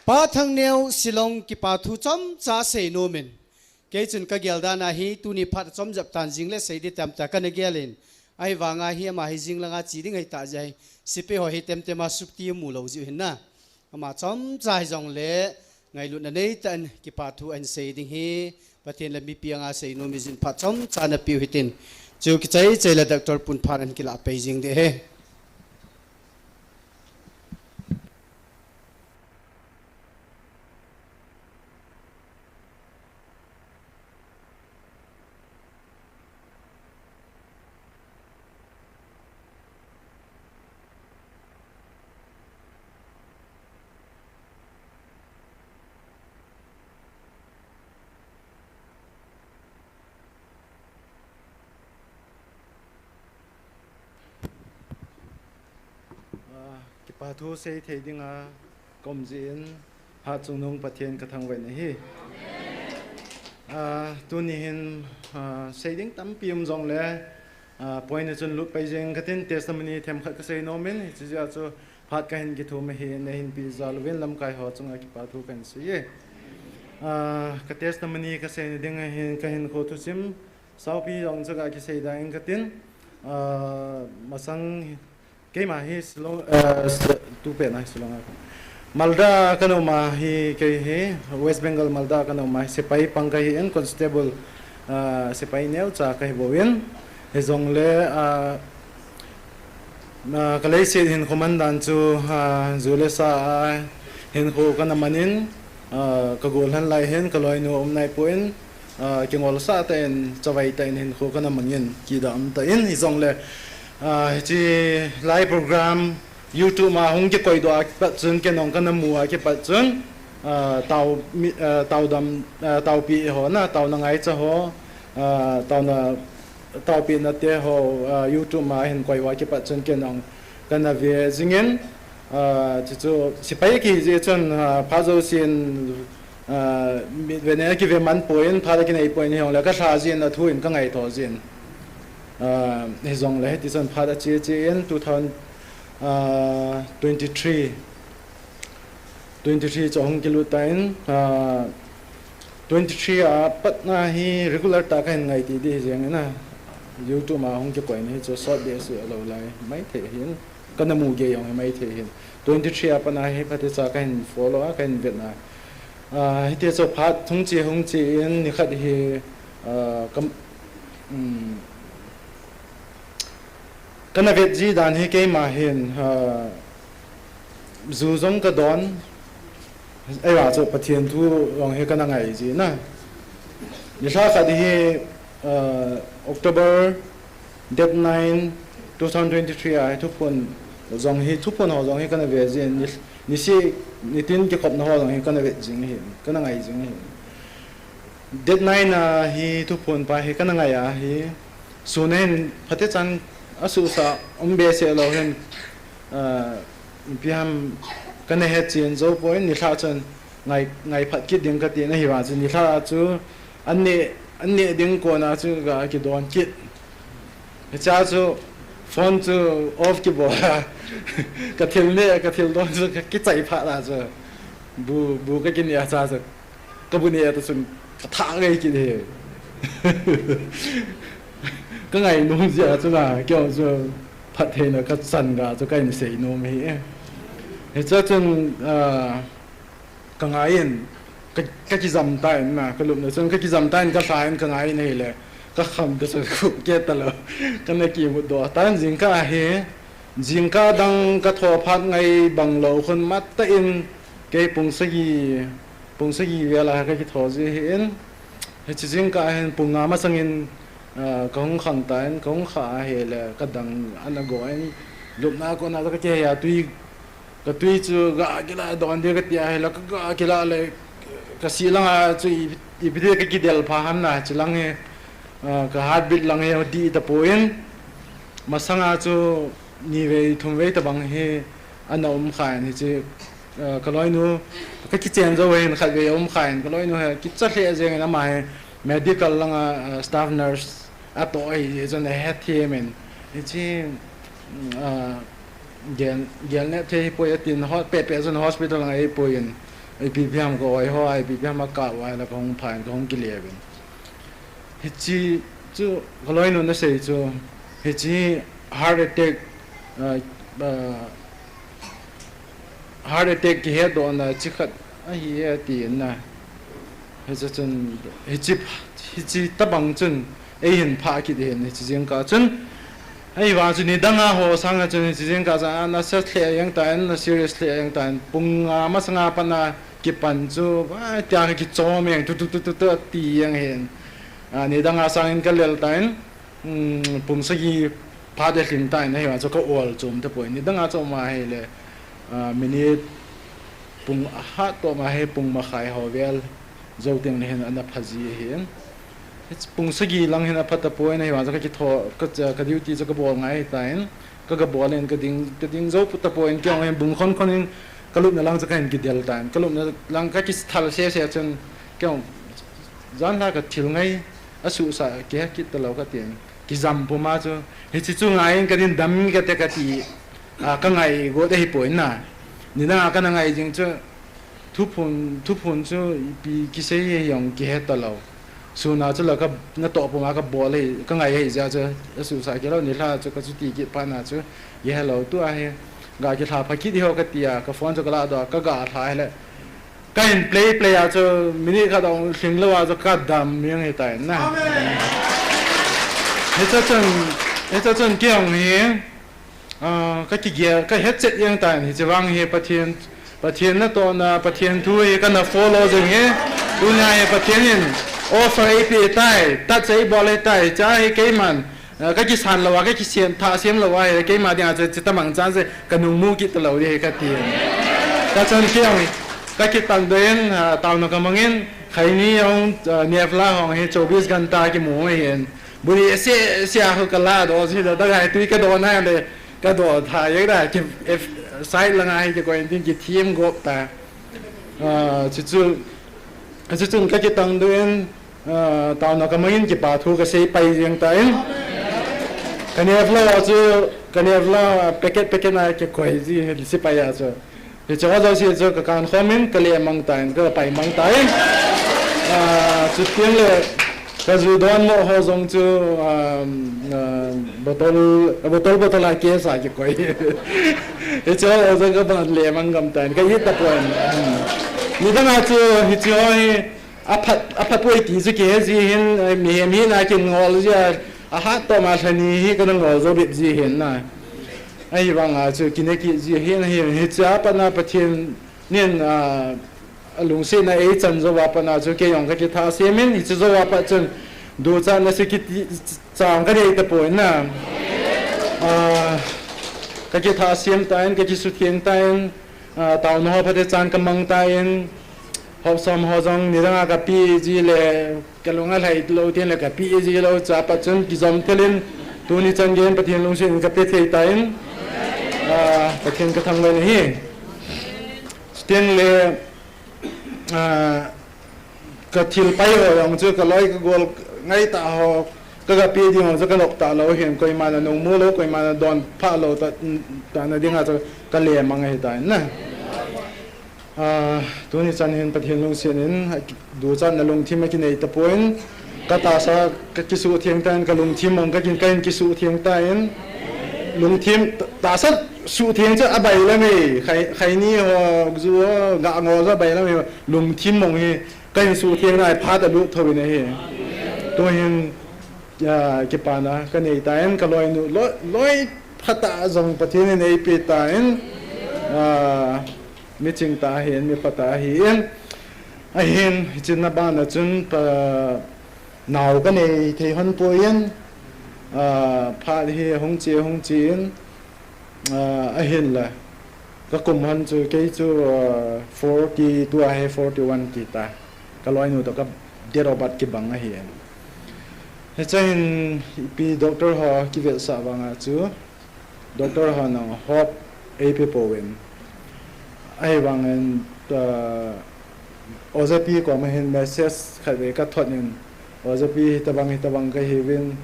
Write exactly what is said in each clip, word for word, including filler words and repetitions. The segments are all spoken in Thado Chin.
Pa Thangneo Shillong kipa thu chomcha sei nom in. Kei chun ka gel dan a hi tuni phat chom jep tan jing le sei di tam ta ka na gel in. Ahivang a hi ama hi jing lang a chi ding ahi ta jeh hi. Sipi ho hi tem tem a sukti mu lo jiu hin na. Ama chomcha hi jong le ngailutna nei tah in kipa thu ahin sei ding hi. Pathen le mipi anga sei nom in jin phat chomcha na piu hitin. Chu kichai chai le Doctor Punphan ahin kila pei jing ding hi. Ah, kipa thu sei thei dinga ka um jeh in, Hatchungnung Pathen ka thangvah in ahi. Ah, tuni hin, ah, sei ding tampi um jong le, ah, point a chun lut pai jing ka tin, testimony themkhat ka sei nom in, hiche jeh a chu phat ka hin kithum ahi, na hin peh jal uvin lamkai ho chunga kipa thu ka hin sei e. Ah, ka testimony ka sei na ding ahin, ka hinkho thusim, Saupi jong chu ka kisei ding ka tin, ah, masang keima hi Shillong, ah, s-, tu pen a hi Shillong a. Malda ka na um a hi kei hi, West Bengal Malda ka na um a hi, sepai pang ka hi in, constable, ah, sepai neocha ka hi bou in, hi jong le, ah, Ah, ka leiset hinkho man dan chu, ah, ju le sa a hinkho ka na man in, ah, ka gollhang lai hin ka loinu um nai poi in, ah, kingolsah tah in, chavai tah in hinkho ka na mang in, kidam tah in, hi jong le, ah, hiche lai program YouTube a hung kikoi doh a kipat chun, ken jong ka na mu a kipat chun, ah, tao mi, ah, tao dam, ah, taopi ho na, taona ngaicha ho, ah, taona taopina te ho, ah, YouTube ma hin koi uva kipat chun ken jong ka na ve jing in, ah, chuchu sepai kihi jeh chun, ah, phat jousen, ah, mitvena kive man poi in, phat kinei poi in, hi jong le ka lha jin, athu in ka ngaito jin. Ah, hi jong le hiti chun phat ache che in two thousand, ah, twenty-three twenty-three chu ahung kilut tan, ah, twenty-three a pat na hi regular tah a ka hin ngai ti di hi jeng in a, YouTube a hung kikoi na hi chu sot di a si a lo lai mai thei hin, ka na mu gei jong hi mai thei hin. Twenty-three a pat na hi phatecha ka hin follow a, ka hin vet na. Ah, hiti chu phat hung che, hung che in ni khat hi, ah, ka, um, ka na vet ji dan hi keima hin, ah, ju jong ka don, ahivang chu Pathen thu jong hi ka na ngai ji na. Ni lha khat hi, ah, October date nine, two thousand twenty-three a hi thuphon jong hi, thuphon ho jong hi ka na ve jin, ni, ni si, ni tin kikhopna ho jong hi ka na ve jing hi, ka na ngai jing hi. Date nine a hi thuphon pa hi ka na ngai a hi, sun a hin phatechan a suhsa um behseh lou hin, ah, ipi ham ka na hetchen jou poi, ni lha chun ngai, ngai phat kit ding ka ti na hi vang chu, ni lha chu an neh, an neh ding kon a chu ka kidon kit. Hiche a chu phone chu off kibol a, ka thil neh, ka thil don chu ka kichai phat a chu bu, bu ka kineh a cha chu. Ka bu neh ta chun ka thah ngai kit e. Ka ngai nom jeh a chu na, kei chu phattheina ka chan ga chu ka hin sei nom e. Hiche a chun, ah, ka ngai in, ka, ka kijam tan na, ka lupna chun ka kijam tan, ka lha in ka ngai in ahile, ka kham ta chun khup kit ta lou. Ka na kimu doh tan jingkah a hi, jingkah dang ka tho phat ngai bang lou khun mat ta in, kei pung sagi, pung sagi vel a ka kitho ji hi in, hiche jingkah a hin pung nga masang in, ah, ka hung khang tan, ka hung khah ahile, ka dang ana go in, lupna kona ka kihei a tui, ka tui chu ga kila don ding ka ti ahile, ka ga kila le, ka sih lang a chu i, ipi ti ka kidel pha ham na, chu lang hi, ah, ka heartbeat lang hi dih ta poi in, masang a chu ni vei, thum vei ta bang hi ana um khan hiche, ah, ka loinu, ka kichen jou hin khat vei a um khan, ka loinu hi kicha lheh jeng in ama hi medical lang a, ah, staff nurse a toh ahi jeh chun a hethem in. Hiche, ah, gel, gel nep thei poi a tin, ho-, pehpeh chun hospital lang a ei pui in. ipi ipi ham ka oi ho, ipi ipi ham ka oi la ka hung phan, ka hung kile uvin. Hichi chu ka loinu na sei chu, hichi heart attack, uh, uh, heart attack kihetdohna chi khat ahi e, ati in na. Hiche chun, hichi, hichi tabang chun, eihin phah kit hin, hichi jingkah chun. Ahivang chun, nidanga ho sanga chun, hichi jingkah chun, a, nasa lheh jeng tan, na serious lheh jeng tan, pung nga masanga pat a kipan chu, a, tia ka kichom jeng, tu, tu, tu, tu, tu, ati jeng hin. A, nidanga sangin ka lel tan, um, pung sagi phat alhin tan, ahivang chu ka ol chom tapoi, nidanga chu ma hile, a, minute pung ahat toh ma hi pung makhai ho vel jou teng le hin ana pha ji ahin. Hiche pung sagi lang hin apha tapoi, ahivang chu ka kitho, ka, ka duty chu ka bol ngai tan. Ka, ka bol in ka ding, ka ding jou tapoi, kei jong hin bung khon khon in ka lupna lang chu ka hin kidel tan. Ka lupna lang ka kithal se se chun kei jong jan la ka thil ngai asuhsah kihe kit talou ka tin. Kijam puma chu. Hichi chu ngai in ka din dam ka te ka ti. A, ka ngai got ahi poi na. Nidanga ka na ngai jing chu, thuphon, thuphon chu ipi kisei hi jong kihe talou. Suna chu la ka, natoh puma ka bol hi, ka ngai hi jeh chu, asuhsah kit lou, nilhah chu ka chuti kit phat na chu, kihe lou tua hi. Ga kilha pha kit ho ka tia, ka phone chu ka ladoh a, ka ga lha hile. Ka hin play play a chu minute khat jong lhing lou a chu ka dam jeng hi tai na. Amen. Hiche chun, hiche chun kei jong hi, ah, ka kigel, ka hetchet jeng tan hiche vang hi Pathen, Pathen natohna, Pathen thu hi ka na follow jing hi. Tunia hi Pathen in offer eipeh tai, tahsa eibol ahitai, hiche hi keiman, ah, ka kisan lou a, ka kisem, thah sem lou a, hi keima dinga chu, chuti tamang chan chu ka nung mu kit talou ding hi ka ti. Ka chun kei jong, ka kitang doh in, ah, taona ka mang in, khaini jong, ah, nefla hong hi chobis ghanta kimu ahin. Buri se, se a ka ladoh, se da, da gai tui ka doh na le, ka doh tha jeng da, ki, if, side langa hi kikoi in tin kithim gop ta. Ah, chuchu, chuchun ka kitang doh in, ah, taona ka mang in kipa thu ka sei pai jeng tan. Ka nefla chu, ka nefla packet, packet a kikoi ji, sepai a chu. Hiche ho jouse chu ka kan khom in, ka le mang tan, ka pai mang tan. Ah, chuteng le, ka ju donmo ho jong chu, um, ah, bottle, bottle, bottle a case a kikoi. Hiche ho jong ka ban le mang gam tan, ka it tapon. Hmm. Nidanga chu, hiche ho hi, aphat, aphat poi ti chu kihe ji hin, eh, mihem hina kingol ji a, ahat toh ma lhani hi ka na ngol jou bep ji hin na. Ahivanga chu kine kit ji hin, hi, hiche a pat na Pathen in, ah, alungsetna eichan jou a pat na chu kei jong ka kithah sem in, hiche jou a pat chun duchatna se kiti chang ka nei tapon na. Ah, ka kithah sem tan, ka kisutheng tan, ah, taona ho phatechan ka mang tan, hop som ho jong nidanga ka pe ji le, ka lung alhai lou teng le ka pe ji lou, chua pat chun kijom thel in, tuni chan gei in Pathen lungset in ka pe thei tan, ah, Pathen ka thangvah in ahi. Chuteng le, ah, ka thil pai ho jong chu ka loi ka gol ngai tah ho, ka, ka pe ding ho chu ka nop talou hin, koiman ana mu lou, koiman ana donpha lou ta, tah na dinga chu ka le mang ahi tan na. Ah, tuni chan hin Pathen lungset in, a ki, duchatna lungthim a kinei tapon, ka tahsa ka kisutheng tan, ka lungthim mong ka kin, ka hin kisutheng tan, lungthim, ta, tahsa sutheng chu abailam e, khai, khaini ho, ju ho, ga ngol chu abailam e, lungthim mong hi, ka hin sutheng nai phat a lut thou in ahi. Tu hin, ah, kipana ka nei tan, ka loinu, loi, loi phat a jong Pathen in eipe tan, ah, mi ching tah ahin, mi pha tah ahin. Ahin, hiche na bana chun, pa, nao ka nei thei hon poi in, ah, phat hi hung che, hung che in, ah, ahinla. Ka kum hon chu, kei chu, ah, forty two ahi, forty one ti ta. Ka loinu toh ka date of birth kibang ahi. Hiche hin, ipi doctor ho kivetsah vanga chu, Doctor hon jong hope eipe pouvin. Ahivangin, ah, Oja pi koma hin message khat vei ka thot in, Oja pi hitabang, hitabang ka hiuvin,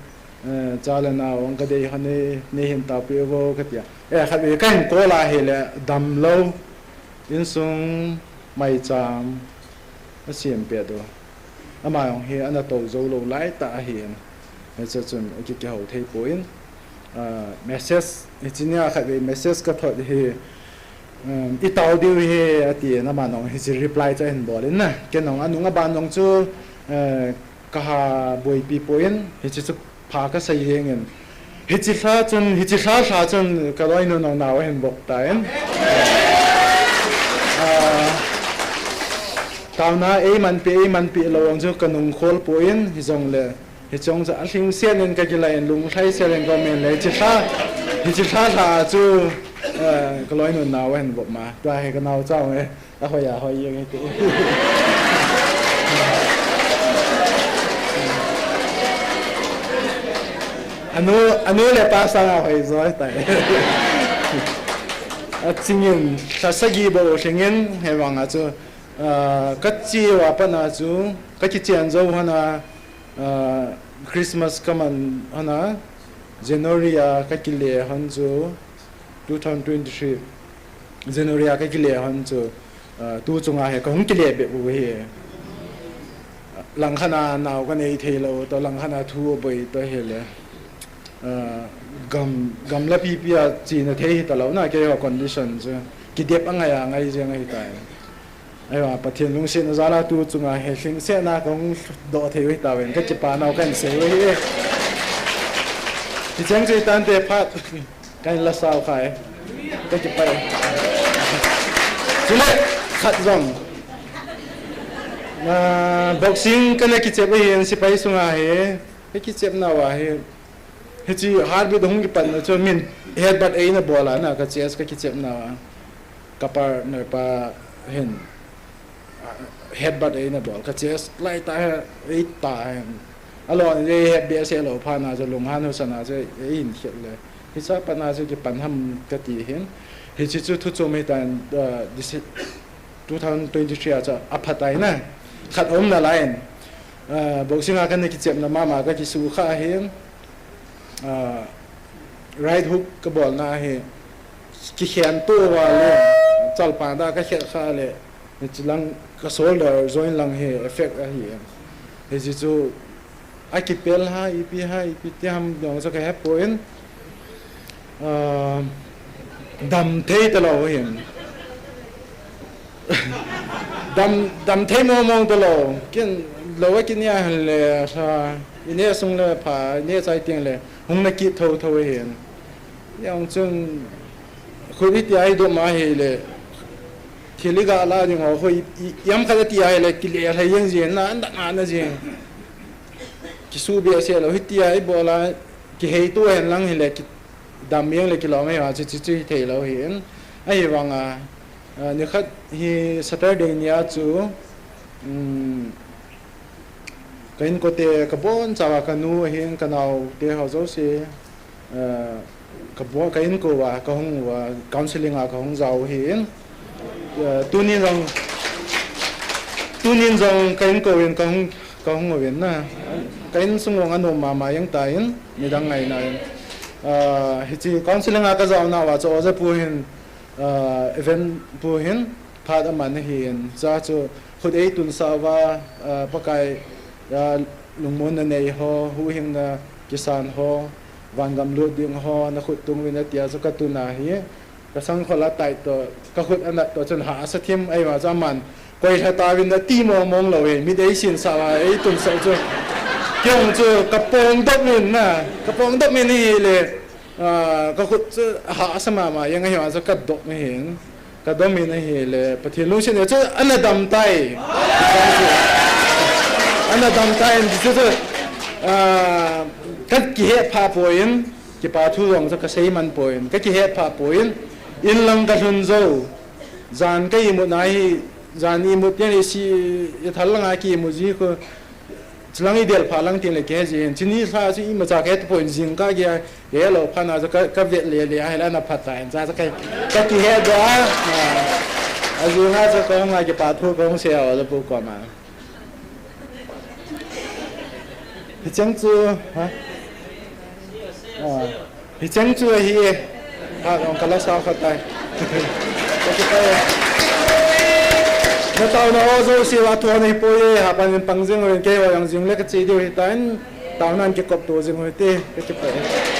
eh, cha le nao jong ka dei hon e, nei hin taopeh uvo ka tia. Eh, khat vei ka hin call a hile damlou, insung Maicham asem pet u. Ama jong hi ana tou jou lou lai tah ahin. Hiche chun aki kihou thei poi. Ah, message, hiche nia khatvei message ka thot hi, um, i tao diu ahi atin, ama jong hiche reply chu ahin bol in na. Ken jong anung aban jong chu, eh, ka ha boipi poi, hiche chu pha ka sei jeng in. Hiche lha chun, hiche lha lha chun ka loinu nung nao ahin vop tan. Ah, taona eimanpi, eimanpi lou jong chu ka nung khol poi, hijongle. Hiche jong chu alhingset in ka kilah in, lunglhaisel in ka um in le, hiche lha, hiche lha lha chu, eh, ka loinu nao ahin vop ma. Tua hi ka naocha e. Ahoi, ahoi jeng hite. Anu, anu le apa sanga hoi jo tai. Aching in, lha sagi bou lhing in, hivang a chu, ah, ka che uva pat a chu, ka kichen jou hon a, ah, Christmas ka man hon a, January a ka kile hon chu, two thousand twenty-three January a ka kile hon chu, ah, tu chunga hi ka hung kile bep u ahi. Langkhat a nao ka nei thei lou, toh langkhat a thu aboi toh hile. Ah, gam, gamla pipi a chena thei hita lou na, keiho condition chu. Kidep angai angai jeng ahitai. Ahivang Pathen lungsetna jal a tu chunga hi lhingsetna ka hung doh thei u hitauvin, ka kipah nau kahin sei u ahi. Hicheng chu hitante phat. Kahin la sao khai. Ka kipah e. Chule, khat jong. Na, boxing kana kichep ahin, sepai sunga hi. Ka kichep nauva hi. Hiche heartbeat hung kipan na chu min headbutt eina bol a na ka chest ka kichep nauva. Ka partner pa hin. Ah, headbutt eina bol, ka chest lai tah hi, ei tah hi. Alon, ei het behseh lou phat a chu lunghan husa a chu, ei hin khet le. Hiche pat a chu kipan ham ka ti hin. Hiche chu thu chom hitan, ah, this, two thousand twenty-three a chu apha tai na. Khat aum nalai in. Ah, boxing a kana kichepna mama ka kisukha hin. Ah, right hook ka bolna hi, kikhen to uva le, chalpang da ka khet kha le, hiche lang ka shoulder joint lang hi effect ahi. Hiche chu, akipel ham, ipi ham, ipi ti ham jong chu ka he poi. Ah, dam thei talou hin. Dam, dam thei mong mong talou. Kin lou a kin ia hen le sa. Ine sung le pha, ine chai ting le. Hung na kit tho tho hin. Yang chun khut iti ai do ma hi le. Thil i ga la ding ho, ho i, i, iam khat ati ai le, kile lai jeng jeng na, na, na, na jeng. Kisu behseh lou, hiti ai bol a, kihei to hen lang hi le, ki, dam jeng le kilom e, chu, chu, chu, thei lou hin. Ahivang a, Ah, nikhat hi Saturday nia chu, um, ka inko te ka bonchauva ka nu ahin ka nao te ho jouse, ah, ka bo-, ka inko uva ka hung uva counseling a ka hung jao ahin, ah, tunin jong, tunin jong ka inko in ka hung, ka hung uvin na. Ka insung jong anom mama jeng tan, midang ngaina in. Ah, hiche counseling a ka jao nauva chu oja pu hin, ah, event pu hin phat aman ahin, cha chu khut ei tunsah uva, ah, Pakai, ah, lungmonna nei ho, huhhingna kisan ho, vangam lut ding ho, na khut tung uvin atia chu ka tun ahi, ka sangkhol a tai to, ka khut anat to chun hahsa thim, ahivang chu aman koi lha tauvin ati mong mong lou hi, mit ei sinsah uva, ei tunsah u chu, kei jong chu ka pong dop in na, ka pong dop in ahile, Ah, ka khut chu hahsa mama jeng ahi, chu ka dom ahin. Ka dom in ahile, Pathen lungset in chu ana dam tai. Ana dam tai, chu chu, ah, ka kihet pha poi, kipa thu jong chu ka sei man poi, ka kihet pha poi, in lang ka lhun jou. Jan ka imut na hi, jan imut teng le si, i thal langa ki imut ji khu, Chulang i del pha lang tin le kihe jin. Chuni lha chu imacha kihe tapoi, jingkah kihe lou phat na chu ka, ka vet le le ahile ana phat tan. Cha chu ka, ka kihe doh a. A jing a chu ka hung a kipa thu ka hung sei a, oja pu koma. Hicheng chu, ha? Ah. Hicheng chu ahi e. Phat jong ka la sao kha tai. Ka ti tai. Nataona ho jouse uva thon ahipoi e, hapan in pang jing uvin, keiho jong jingle kache diu ahitan, taonan kikopto jing uhite, kakipah e.